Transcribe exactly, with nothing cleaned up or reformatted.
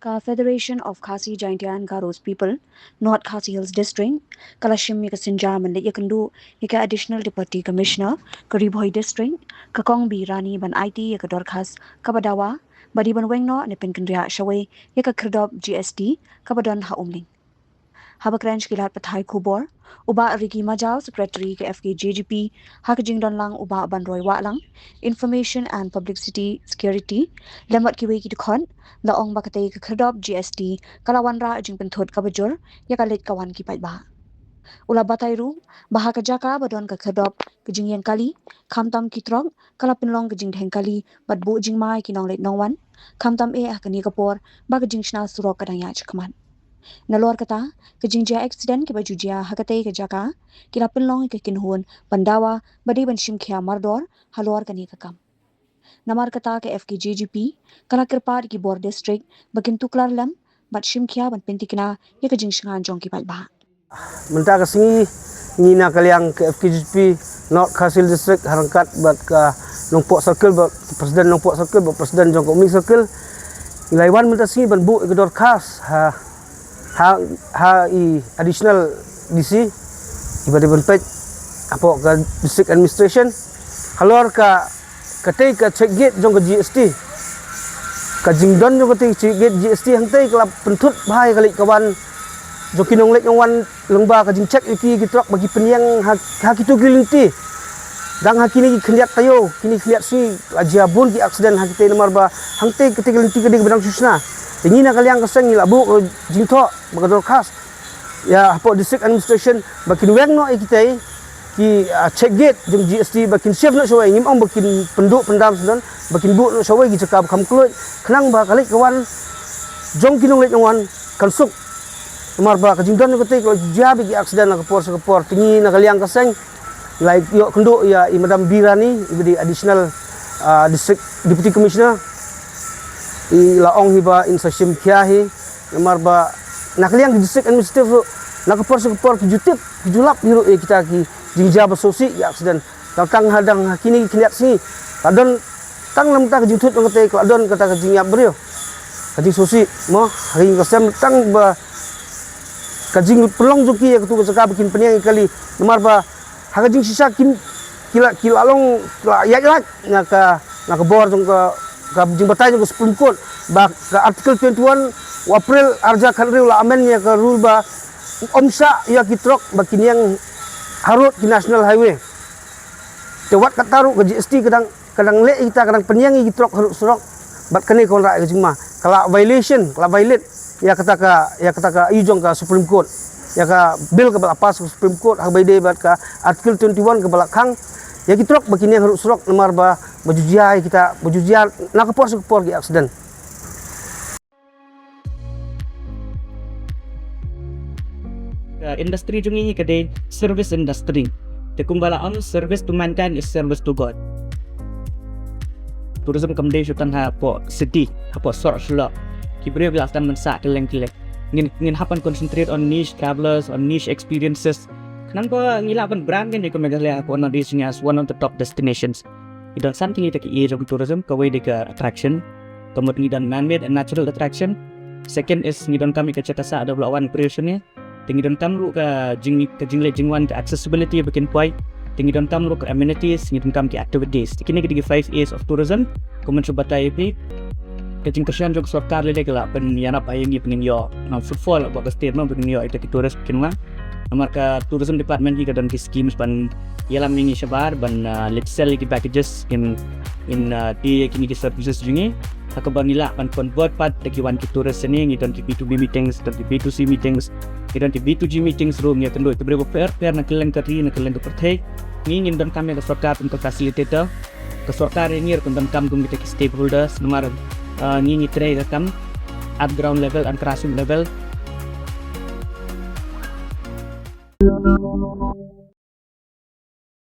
Ka Federation of Khasi Jaintia and Garo's People, North Khasi Hills District, ka la shim ïa ka synjam ban leit ïakynduh ïa ka Additional Deputy Commissioner ka Ri Bhoi District, ka Kong B Rani, ban aiti ïa ka dorkhas kaba dawa ba dei ban weng noh ne pynkynriah shawei ïa ka khyrdop G S T kaba don ha Umling. Haba kren sha ki lad pathai khubor, u Bah Ricky Majaw, Secretary ka F K J G P, ha ka jingdon lang u Bah Banroy Wahlang, Information and Publicity Secretary, lem bad kiwei ki dkhot, la ong ba katei ka khyrdop G S T ka la wanrah jingpynthut kaba jur ïa ka leit ka wan ki paidbah. U la batai ruh ba ha ka jaka ba don ka khyrdop, ka jingïeng kali, khamtam ki trok, ka la pynlong ka jingdheng kali bad buh jingma ïa ki nongleit nongwan, khamtam eh ha kane ka por ba ka jingshna surok ka dang ïaid shakhmat. Nalor kata, ka jingjia accident kiba ju jia ha katei ka jaka ki la pynlong ïa ka kynhun ban dawa ba dei ban shim khia mardor halor kane ka kam. Namar kata, ka F K J G P ka la kyrpad ïa ki bor district ba kin tuklar lem bad shim khia ban pyntikna ïa ka jingshngaiñ jong ki paidbah. Mynta ka sngi ngi na ka liang ka F K J P North Khasi Hills District, ha ryngkat bad ka Nongpoh Circle, bad President Nongpoh Circle, bad President jong ka Umling Circle, ngi la wan mynta sngi ban buh ïa ka dorkhas ha, ha, ha i Additional D C, iba dei ban peit hapoh ka District Administration halor ka katei ka check gate jong ka G S T. Ka jingdon jong katei check gate G S T hangtei ka la pynthut bha ïa ka leit ka wan jong ki nongleit nongwan, lyngba ka jingcheck ïa ki, ki trok ba ki pynïeng ha, ha kito ki lynti. Dang ha kine ki khyndiat taïew, kine ki khyndiat sngi, la jia bun ki accident ha kitei namar ba hangtei katei ki lynti ka dei kaba dang shu shna. Te ngi na ka liang ka seng ngi la buh ka jingthoh bad ka dorkhas ïa hapoh District Administration ba kin weng noh ïa kitei ki, ah, check gate jong G S T ba kin shift noh shawei, ngim ong ba kin pynduh pyndam sdang, ba kin buh noh shawei ki jaka ba kham kloi, khnang ba ka leit ka wan jong ki nongleit nongwan kan suk. Namar ba ka jingdon katei ka la jia bha ki accident na ka por sha ka por. Te ngi na ka liang ka seng la ïoh kynduh ïa i Madam B Rani, iba dei Additional, ah, District Deputy Commissioner, i la ong hi ba in sa shim khia hi. Namar ba na ka liang ka District Administrative ruh na ka por sha ka por ki ju tip, ki ju lap hi ruh ïa kita ki jingjia ba sngewsih ïa accident. Tang tang hadang ha kine ki khyndiat sngi la don tang namar ka jingthut jong katei ka la don kata ka jingïap briew, ka jingsngewsih mo, ha ïing ka sem, tang ba ka jingpynlong jong ki ïa katu ka jaka ba kin pynïeng ïa kali. Namar ba ha ka jingshisha kin, ki la, ki la long, ki la ïaid lait na ka, na ka bor jong ka, ka jingbatai jong ka Supreme Court ba ka Article twenty-one u April arhajar khathynriew la amend ïa ka rule ba ym shah ïa ki trok ba kin ïeng harud ki National Highway. Te wat kata ruh ka G S T ka dang, ka dang leh ïa kita, ka dang pynïeng ïa ki trok harud surok. Bad kane ka wanrah ïa ka jingma, ka la violation, ka la violate ïa kata ka, ïa kata ka aïu jong ka Supreme Court, ïa ka bill kaba la pass ka Supreme Court ha kaba ïadei bad ka Article twenty-one kaba la khang ïa ki trok ba kin ïeng harud surok namar ba, ba ju jia ïa kita, ba ju jia na ka por sha ka por ki accident. Ka industry jong ngi ka dei service industry. Te kumba la ong, service to mankind is service to God. Tourism kam dei shu tang hapoh city, hapoh sor shlok. Ki briew ki la tang ban sah kylleng kylleng. Ngin, ngin hap ban concentrate on niche travelers, on niche experiences. Khnang ba ngi lah ban brand ngi kum Meghalaya hapoh North East as one of the top destinations. Ngi don san tylli ki ïa jong tourism, kawei dei ka attraction. Ka mut ngi don man-made and natural attraction. Second is ngi donkam ïa ka jaka sah da ba la wan briew shane. Te ngi donkam ruh ka jing, ka jingleit jingwan, ka accessibility ba kin poi. Te ngi donkam ruh ka amenities, ngi donkam ki activities. Te kine ki dei ki five A's of tourism. Kumba shu batai ïa phi, ka jingkyrshan jong ka sorkar lei lei ka la pynïarap ïa ngi ba ngin ïoh, um, footfall hapoh ka state, mo, ba ngin ïoh ïa kita ki tourist ba kin wan. Namar ka tourism department hi ka don ki schemes ban ïalam ïa ngi shabar ban, uh, leit sell ïa ki packages in, in, uh, die ïa kine ki services jong ngi. Ha kaba ngi lah ban convert pat da ki wan ki tourist shane. Ngi don ki B two B meetings, don ki B two C meetings, ngi don ki B two G meetings ruh, ngi ïakynduh ïa ki briew bapher bapher na kylleng ka ri, na kylleng ka pyrthei. Ngi ngin donkam ïa ka sorkar kum ka facilitator. Ka sorkar ïa ngi ruh kan donkam kum kita ki stakeholders namar, uh, ngi ngi trei ka kam at ground level and grassroots level.